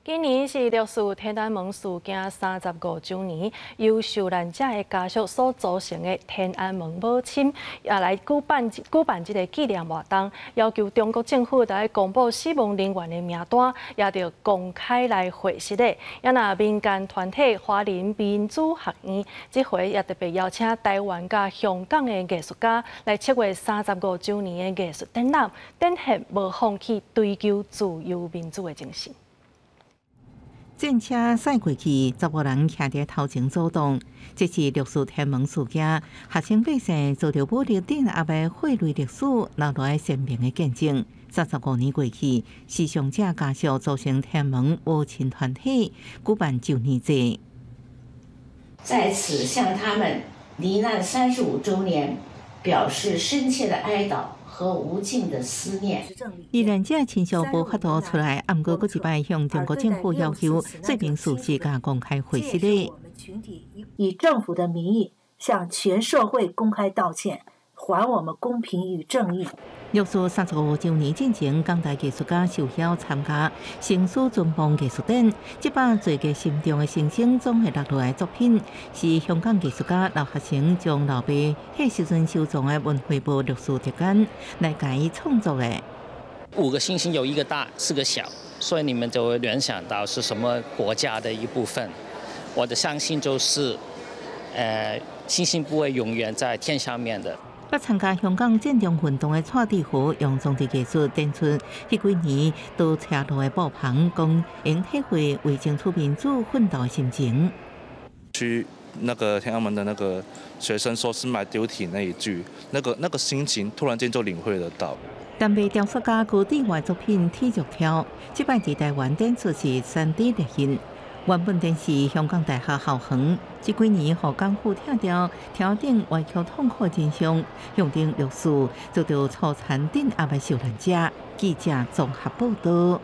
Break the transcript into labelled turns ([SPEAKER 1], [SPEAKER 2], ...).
[SPEAKER 1] 今年是六四天安門事件35週年，由受難者的家屬所組成的天安門母親，也來舉辦這个紀念活動，要求中國政府來公布死亡人員的名單，也著公開來核實的。也若民間團體華人民主學院，這回也特別邀請台灣佮香港的藝術家來策劃35週年的藝術展覽，展現無放棄追求自由民主的精神。
[SPEAKER 2] 戰車駛過去，15人徛佇頭前阻擋。這是六四天安門事件，學生百姓遭著武力鎮壓的血淚歷史留落來鮮明的見證。35年過去，死傷者家屬組成天安門母親團體，舉辦周年祭。
[SPEAKER 3] 在此向他們罹難35週年表示深切的哀悼和無盡的思念。
[SPEAKER 2] 罹難者親屬無法度出來，毋過閣一擺向中國政府要求說明事實佮公開核實的。
[SPEAKER 4] 以政府的名義向全社會公開道歉，還我們公平與正義。
[SPEAKER 2] 六四35週年進前，港台藝術家受邀參加生死存亡藝術展。這擺做個心中的星星總會落落來作品，是香港藝術家劉學成將老爸彼時陣收藏的文匯報六四特刊來共伊創作的。
[SPEAKER 5] 五個星星有一個大，四個小，所以你們就會聯想到是什麼國家的一部分。我的相信就是，星星不會永遠在天上面的。
[SPEAKER 2] 捌參加香港佔中運動的蔡志豪用裝置藝術展出，彼幾年倒車路的布棚，講會體會為爭取民主奮鬥的心情。
[SPEAKER 6] 去那個天安門的那個學生說是 my duty 那一句，那個心情突然間就領會得到。
[SPEAKER 2] 台北雕塑家高志華作品《鐵石挑》，這擺佇台灣展出是3D 列印。原本展示香港大學校園，這幾年予港府拆掉，挑頂歪曲痛苦真相，象徵六四遭著粗殘鎮壓的受難者。記者綜合報導。